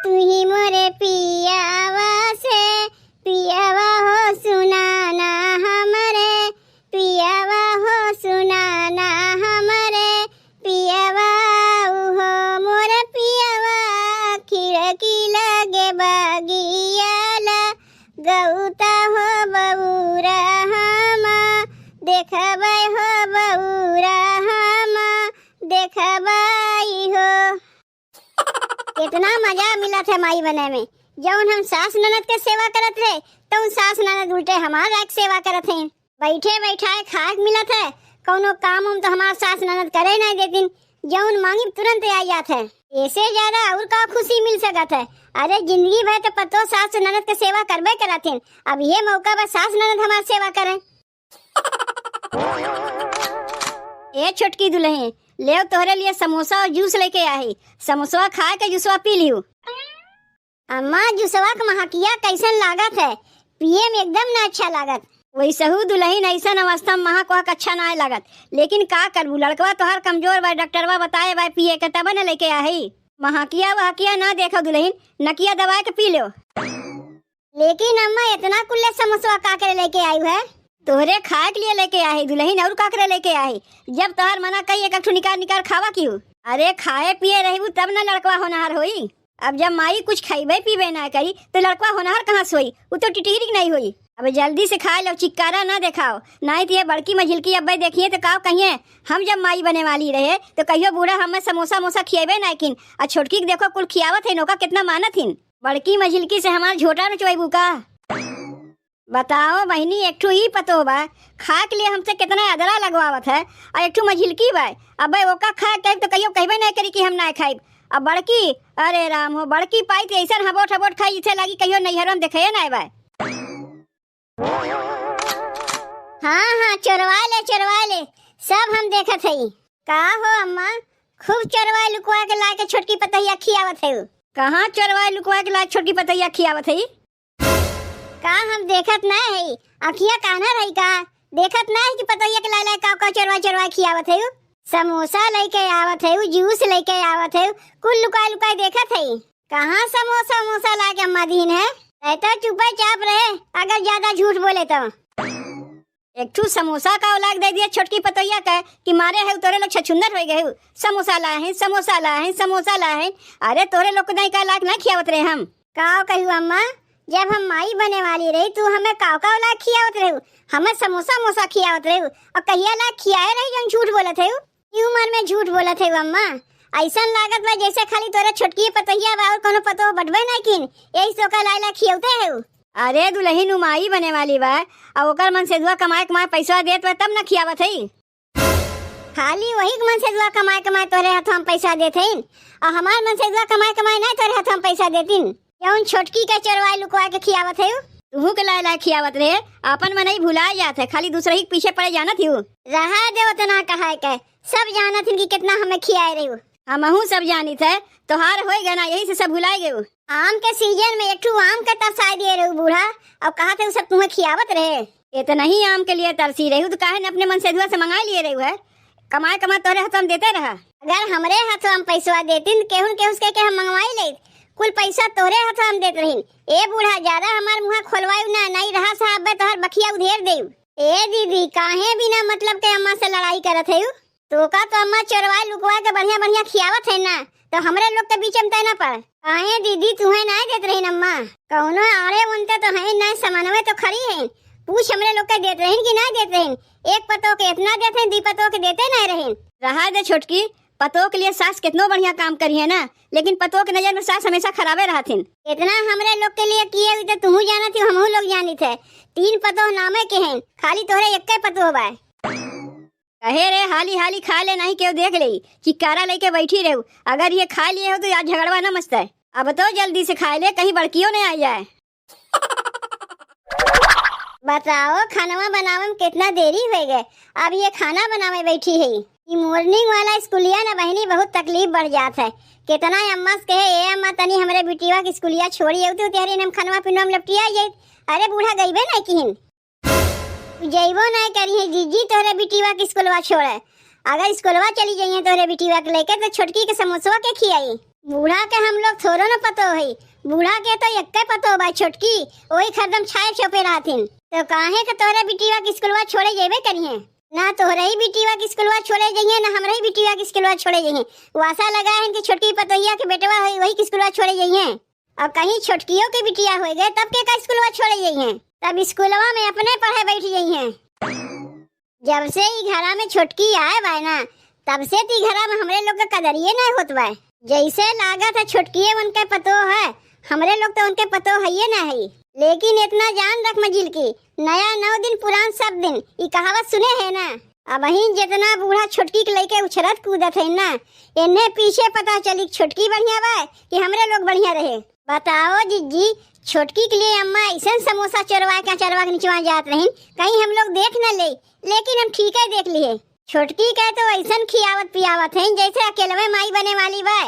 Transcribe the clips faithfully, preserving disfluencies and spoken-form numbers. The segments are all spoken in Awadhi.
तू ही मोरे पियावा से, पियावा हो सुनाना हमरे, पियावा हो सुनाना हमरे, पियावा उहो मोरे पियावा, खिड़की लगे बगिया लगउता हो बउरा हमा, देखबै हो बउरा हमा, देखबै हो। केतना मजा मिलत है माई बने में। जउन हम सास ननद के सेवा करत रहे, तउन सास ननद उल्टे हमार आके सेवा करत हैं। बैठे बैठाए खाए के मिलत है, कउनो काम उम तो हमार सास ननद करे नाहीं देतिन, जउन मांगी तुरंत आ जात है। एसे ज्यादा अउर का खुशी मिल सकत है? अरे जिंदगी भर तो पतोह सास ननद के सेवा करबे करत हैं, अब ये मौका बा सास ननद हमार सेवा करें। ए छोटकी दुलहिन, लेव तोहरे लिए समोसा अउर जूस लइके आही। समोसवा खाए के जूसवा पी लिहू। अम्मा, जूसवा के महकिया कइसन लागत है? पिए में एकदम ना अच्छा लागत। वइसहू दुलहिन अइसन अवस्था में महक वहक अच्छा नाहीं लागत, लेकिन का करबू, लड़कवा तोहार कमजोर बा, डॉक्टरवा बताए बा पिए के, तब न लइके आही। महकिया वहकिया ना देखो दुलहिन, नकिया दबाए के पी लेव। लेकिन अम्मा, एतना कुल्ले समोसवा का करे लइके आयु है? तोहरे खाए के लिए लइके आही दुलहिन, अउर का करे लइके आही? जब तोहार मना कही एक ठो निकार निकार खावा किहू। अरे खाए पिए रहबू तब न लड़कवा होनहार होई। अब जब माई कुछ खइबे पीबे ना करी तो लड़कवा होनहार कहाँ से होई? उ तो टिटहिरी के नाहीं होई। अब जल्दी से खाए लो, चिक्कारा ना देखाओ, नाहीं तो ये बड़की मझिलकी अब्बे देखिए तो काव कहिए, हम जब माई बने वाली रहे तो कहियो बूढ़ा हमें समोसा मोसा खिएबे ना किन, आ छोटकी के देखो कुल खियावत है, नोका केतना मानत हिन। बड़की मझिलकी से हमार झोटा नचवइबू का? बताओ बहिनी, एक ठो ई पतोह बा, खाए के लिए हमसे केतना अदरा लगवावत है, अउर एक ठो मझिलकी बा। अबे ओका खाए के तो कहियो कहबे नाहीं करी कि हम नाहीं खाइब। अब बड़की, अरे राम हो, बड़की पाई तो अइसन हबोट हबोट खाई, जइसे लागी कहियो नैहरो में देखे नाहीं बा। हाँ, हाँ, चोरवा ले, चोरवा ले, सब हम देखत हई। का हो अम्मा, खूब चोरवा लुकवा के लाके छोटकी पतहिया खियावत हऊ। कहाँ चोरवा लुकवा के लाके छोटकी पतहिया खियावत हई? का हम देखत नाहीं हई? अखिया कान्हा रही का? देखत नाहीं हई कि पतहिया के लाए लाए का का चोरवा चोरवा खियावत हऊ? समोसा लइके आवत हऊ, जूस लइके आवत हऊ, कुल लुकाए लुकाए देखत हई। कहाँ समोसा उमोसा लाके अम्मा दीन है? तै तो चुपे चाप रहे, अगर ज्यादा झूठ बोले तो। एक ठू समोसा का औलाद दे दिया छोटकी पतोहिया के कि मारे है तोरे लोग छछुंदर हो गए हो। समोसा लाए हैं, समोसा लाए हैं, समोसा लाए हैं। अरे तोरे लोग को नहीं का लायक ना खियावत रहे हम। का कहू अम्मा, जब हम माई बने वाली रही तू हमें काव काव लायक खियावत रहू, हमें समोसा मोसा खियावत रहू, और कहिया लायक खियाए रही जौन झूठ बोलत है। ई उमर में झूठ बोलत है अम्मा? अइसन लागत बा जैसे खाली तोरे छोटकी पतोहिया बा और कोनो पतोह बटबे नहीं किन, यही से ओकर लाए लाए खियौते है। अरे दुलहिन उ माई बने वाली बा, आ ओकर मनसेधुआ कमाए कमाए पैसवा देत बा तब न खियावत है। खाली वही के मनसेधुआ कमाए कमाए तोरे हथवा में पैसा देत हईन, आ हमार मनसेधुआ कमाए कमाए ना तोरे हथवा में पैसा देतिन। जौन छोटकी के चोरवाए लुकवाए के खियावत है। तुहू के लाए लाए खियावत रहे, आपन मनई भुलाए जात है, खाली दूसरे ही के पीछे पड़े जानत ही। रहा दे उतना कहाए के, सब जानत हिन कि कितना हमें खियाए रही। हमहू सब जानित है, तोहार होए गना, यही से सब भुलाए गए। आम के सीजन में एक ठू आम के तरसाए दिए रहू बूढ़ा, और कहा थे उ सब तुम्हें खियावत रहे। इतना ही आम के लिए तरसी रहू तो काहे न अपने मनसेधुआ से मंगाए लिए रहू है? कमाए कमाए तोहरे हथवा में देते रहा। अगर हमरे हथवा में पैसवा देतिन, केहू न केहू से कह के हम मंगवाई लेत। कुल पैसा तोहरे हथवा में देत रहिन। ए बूढ़ा, ज्यादा हमार मुँह खोलवायु ना, नहीं रहा साहब बे तोहर बखिया उधेर देउ। ए दीदी, काहे बिना मतलब के अम्मा से लड़ाई करत है? तोका तो अम्मा चोरवाए लुकवाए के बढ़िया बढ़िया खियावत है ना, तो हमरे लोग के बीच में तय ना पड़। काहे दीदी, तुहे ना देत रहिन अम्मा? कौनो आड़े उनते तो है ना, समनवे तो खड़ी है। पूछ हमरे लोग के देत रहिन कि ना देत रहिन? एक पतोह के इतना देत हैं, दी पतोह के देते ना रहिन। रहा दे छोटकी, पतोह के लिए सास कितनो बढ़िया काम करी है ना, लेकिन पतोह के नजर में सास हमेशा खराबे रहत हिन। इतना हमरे लोग के लिए किए हुई तो तुहू जानत ही, हमहू लोग जानित है। तीन पतोह नामे के हैं, खाली तोहरे एक्के पतोह बा। कहे रे, हाली हाली खा ले, नहीं केहू देख लेई। चिक्कारा लेके बैठी रहू। अगर ये खा लिए हो तो आज झगड़वा ना मचता है। अब तो जल्दी से खा ले, कहीं बड़कियों नहीं आ जाए। बताओ, खानवा बनावे में कितना देरी हो गए। अब ये खाना बनावे बैठी है। ई morning वाला स्कूलिया ना बहिनी, बहुत तकलीफ बढ़ जात है। कितना अम्मा से कहे, "ए अम्मा, तनी हमरे बिटिया के स्कूलिया छोड़ी अउती, तेहरी हम खानवा पीनवा में लपटिया जाइत।" अरे बूढ़ा गईबे नहीं किहिन। तू जइबो नाय करिहे जीजी तोहरे बिटिवा के स्कूलवा छोड़े। अगर स्कूलवा चली जइहे तोहरे बिटिवा के लेके तो छोटकी के समोसवा के खियाई? बूढ़ा के हम लोग थोड़ो न पतो है, बूढ़ा के तो एक्के पतो बा छोटकी, वही हरदम छाए चोपे रहथिन। तो काहे के तोहरे बिटिया के स्कूलवा छोड़े जेबे करिहें? ना तोहरे ही बिटिया के स्कूलवा छोड़े जइहें, ना हमरे ही बिटिया के स्कूलवा छोड़े जइहें। वासा लगा है कि छोटकी पतोहिया के बेटवा होई, वही के स्कूलवा छोड़े जइहें। अब कहीं छोटकियों के बिटिया होई गए, तब के का स्कूलवा छोड़े जइहें? तब स्कूलवा में अपने पढ़े बैठ जइहें। जब से ई घरा में छोटकी आए बाय ना, तब से ती घरा में हमरे लोग के कदरिये नहीं होत बाय। जैसे लागत है छोटकिए उनके पतो है, हमरे लोग तो उनके पतो हइये ना है। लेकिन इतना जान रख मझिलकी, नया नौ दिन पुरान सब दिन, ई कहावत सुने है ना? अबहिन जितना बूढ़ा छोटकी के लइके उछरत कूदत है ना, इन्हें पीछे पता चली कि छोटकी बढ़िया बा कि हमरे लोग बढ़िया रहे। बताओ जिज्जी, छोटकी के लिए अम्मा ऐसन समोसा चोरवा के अचरवा के निचवा जात रहिन, कहीं हम लोग देख न ले, लेकिन हम ठीक है देख लिए। छोटकी के तो ऐसन खियावत पियावत हैं जैसे अकेलवे माई बने वाली बा।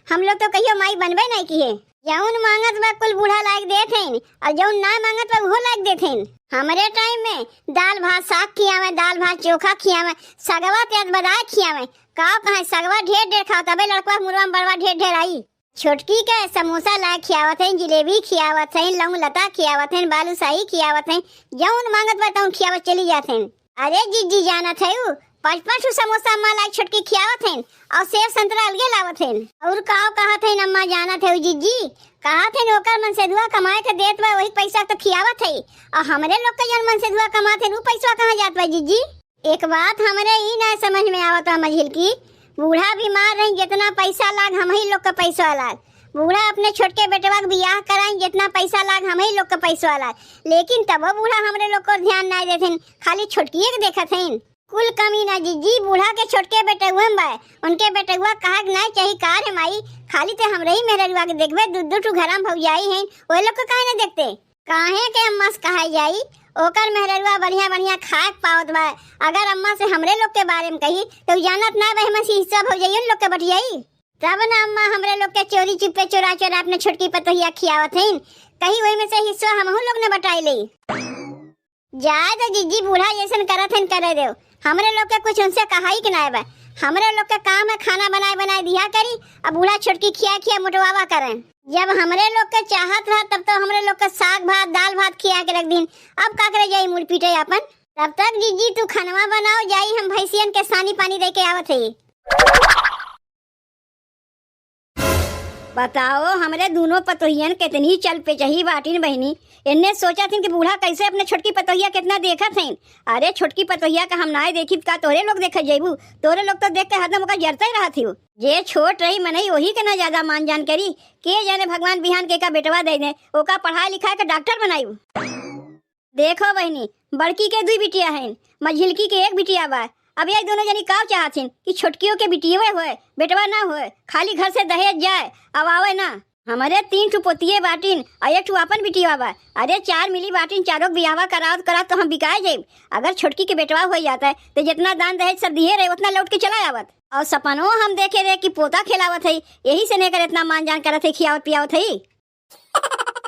हम लोग तो कहियो माई बनबे नहीं किए। जौन मांगत बा कुल बूढ़ा लायक देत हैं, और जौन ना मांगत बा उहो लायक देत हैं। हमरे टाइम में दाल भात साग खियावे, दाल भात चोखा खियावे, सगवा तेज बदाय खियावे। का कहे सगवा ढेर ढेर खाओ, तबे लड़कवा मुरवा में बड़वा ढेर ढेर आई। छोटकी के समोसा लायक खियावत हैं, जिलेबी खियावत हैं, लौंग लता खियावत हैं, बालूशाही खियावत हैं, जौन मांगत बा तौन खियावत चली जात हैं। अरे जिज्जी जानत है उ, पाँच पाँच ठो समोसा अम्मा लायक छोटकी खियावत हैं और सेब संतरा अलगे लावत हैं। और का कहत हैं अम्मा जानत है उ जिज्जी, कहत हैं ओकर मनसेधुआ कमाए के देत बा वही पैसा तो खियावत है, और हमरे लोग के जौन मनसेधुआ कमात है उ पैसा कहाँ जात बा जिज्जी? एक बात हमरे ई ना समझ में आवत बा मझिलकी, बूढ़ा बीमार रही जितना पैसा लाग हमही लोग के पैसा लाग, बूढ़ा अपने छोटके बेटवा के बियाह कराई जितना पैसा लाग हमही लोग के पैसा लाग, लेकिन तबो बूढ़ा हमरे लोग को ध्यान ना देथिन, खाली छोटकिए के देखत हैं। कुल कमी ना जिज्जी, बूढ़ा के छोटके बेटउआ में बा। उनके बेटउआ कहा के नाई चाही का रे माई, खाली ते हमरे ही मेहररुआ के देखबे, दू दू ठो घरा में भौजाई हैं, ओए लोग के काहे ना देखते? काहे के अम्मा से कहा जाई, ओकर मेहररुआ बढ़िया बढ़िया खाए के पावत बा। अगर अम्मा से हमरे लोग के बारे में कही, तो उ जानत ना बा, हमसे हिस्सा भौजाई उन लोग के बटियाई। तब ना अम्मा हमरे लोग के चोरी चुप्पे चोरा चोरा अपने छोटकी पतोहिया खियावत हैं, कहीं वही में से हिस्सा हमहू लोग न बटाई ले। जाए दो जिज्जी, बूढ़ा जैसन करत हन करे देव। हमरे लोग के कुछ उनसे कहाई के नाय बा। हमरे लोग के काम है खाना बनाए बनाए दिया करी, अब बूढ़ा छोटकी खिया खिया मोटवावा करन। जब हमरे लोग के चाहत रहा तब तो हमरे लोग के साग भात दाल भात खिया के रख दीन, अब का करे जाई मुड़ पीटे अपन। तब तक जिज्जी तू खनवा बनाओ, जाई हम भैंसियन के सानी पानी दे के आवत है। बताओ, हमरे दूनो पतोहियन कितनी चल पेचही बाटिन बहिनी। इन्ने सोचत हिन कि बूढ़ा कैसे अपने छोटकी पतोहिया कितना देखत हैं। अरे, छोटकी पतोहिया का हम नाय देखी, का तोरे लोग देखे जइबू? तोरे लोग तो देख के हरदम ओकर जरते रहत हियो। जे छोट रही मनई, वही के ना ज्यादा मान जान करी। के जाने भगवान बिहान के का बेटवा दे दे, ओका पढ़ाई लिखाई के डॉक्टर बनाई। देखो बहिनी, बड़की के दुई बिटिया हइन, मझिलकी के एक बिटिया बा। अब ये दोनों जनी का चाहत हिन कि छोटकियों के बिटिये होए, बेटवा ना होए, खाली घर से दहेज जाए, अब आवे ना। हमरे तीन ठो पोतिये बाटिन और एक ठो आपन बिटिया बा। अरे चार मिली बाटिन, चारों के बियाहवा करावत करावत तो हम बिकाए जाइब। अगर छोटकी के बेटवा हो जाता है तो जितना दान दहेज सब दिए रहे उतना लौट के चला आवत। और सपनो हम देखे रहे कि पोता खेलावत है, यही से नेकर इतना मान जान करत है, खियावत पियावत है।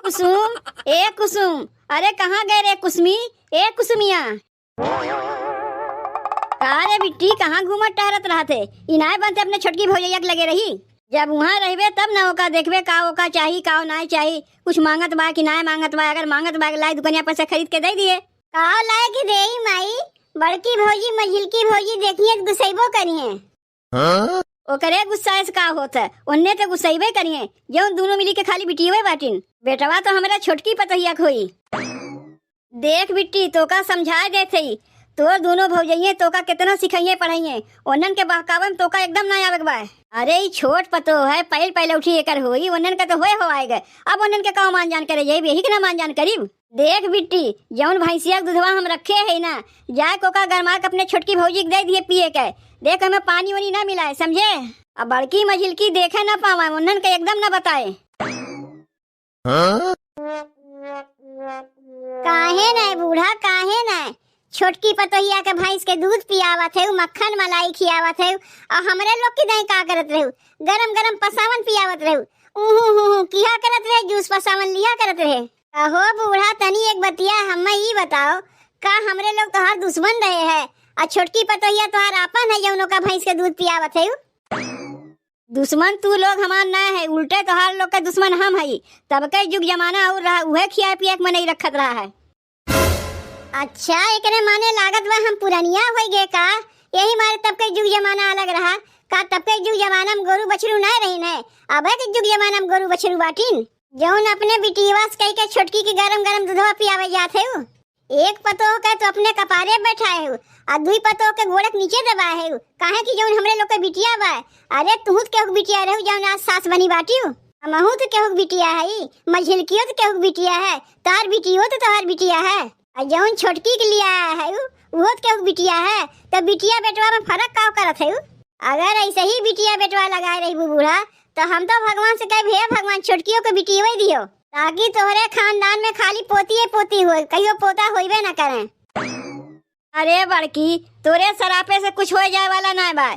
कुसुम, ए कुसुम, अरे कहाँ गए रे कुसमी, ए कुसुमिया। का रे बिट्टी, कहाँ घूमत टहरत रहत है? इनाय बनते अपने छोटकी भौजैया के लगे रही। जब वहाँ रहबे तब न ओका देखबे का ओका चाही, का नाय चाही, कुछ मांगत बा कि नाय मांगत बा, अगर मांगत बा लाई दुकनिया पर से खरीद के दे दिए। का लाए के देई माई, बड़की भौजी मझिलकी भौजी देखिए त गुस्सैबो करिए। हाँ? ओकरे गुस्सा से का होत है, ओन्ने तो गुस्सैबे करिए, जौन दोनों मिली के खाली बिटिये बाटिन। बेटवा तो हमरा छोटकी पतोहिया के होई। देख बिट्टी, तोका समझाए देत हई, तोर दोनों भौजइये तोका कितना सिखइये पढ़इये, ओनन के बहकावे में तोका एकदम ना आवे के बा। अरे ई छोट पतोह है, पहल पहले उठी एकर होई, ओनन के तो होए हो आए गए, अब ओनन के का मान जान करे जाइब, यही के ना मान जान करीब। देख बिट्टी, जौन भैंसिया के दूधवा हम रखे है ना, जाए के ओका गरमा के अपने छोटकी भौजी के दे दिए पिए के। देख, हमें पानी वानी ना मिलाए, समझे? अब बड़की मझिलकी देखे ना पावे, उन्हन के एकदम ना बताए। हाँ? काहे ना बूढ़ा, काहे ना? छोटकी पतोहिया के भैंस के दूध पियावत है, मक्खन मलाई खियावत है, और हमरे लोग के दाई का करत रहू? गरम गरम पसावन पियावत रहू। ऊहू हू हू किया करत रहे, जूस पसावन लिया करत रहे। कहो बूढ़ा, तनी एक बतिया हमें ई बताओ, का हमरे लोग तोहार दुश्मन रहे हैं, आ छोटकी पतोहिया तोहार आपन है, जौन ओका भैंस के दूध पियावत है? दुश्मन तू लोग हमार ना है, उल्टे तोहार लोग के दुश्मन हम हई। तब के जुग जमाना और रहा, उहे खिया पिया के मनई रखत रहा है। अच्छा, एकरे माने लागत बा हम पुरनिया होई गए का? यही मारे तब के जुग जमाना अलग रहा। का तब के जुग जमाना में गोरू बछरू ना रही न? अब के जुग जमाना में गोरू बछरू बाटिन। जौन अपने बिटियवा से कह के छोटकी के गरम गरम दूधवा पियावे जात है। एक पतोह के तो अपने कपारे बैठाए हो, आ दुई पतोह के गोड़क नीचे दबाए हो, काहे कि जौन हमरे लोग के बिटिया बा। अरे तुहू तो केहू के बिटिया रहू, जौन आज सास बनी बाटियो। हमहू तो केहू के बिटिया है, मझिलकियो तो केहू के बिटिया है, तार बिटियो तो तोहार बिटिया है। आ जौन छोटकी के लिए आया है, उ-, उहो तो केहू के बिटिया है। तो बिटिया बेटवा में फर्क का करत है उ? अगर ऐसे ही बिटिया बेटवा लगाए रही बूढ़ा, तो हम तो भगवान से कहे, हे भगवान, छोटकियों के बिटिया दियो, ताकि तोहरे खानदान में खाली पोतिए पोती होए, कहियो पोता होइबे ना करें। अरे बड़की, तोरे सरापे से कुछ हो जाए वाला ना बा।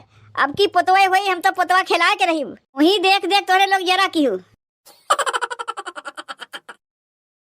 अब की पोतवा होई, हम तो पोतवा खिला के रही। वही देख देख तोरे लोग जरा की हो।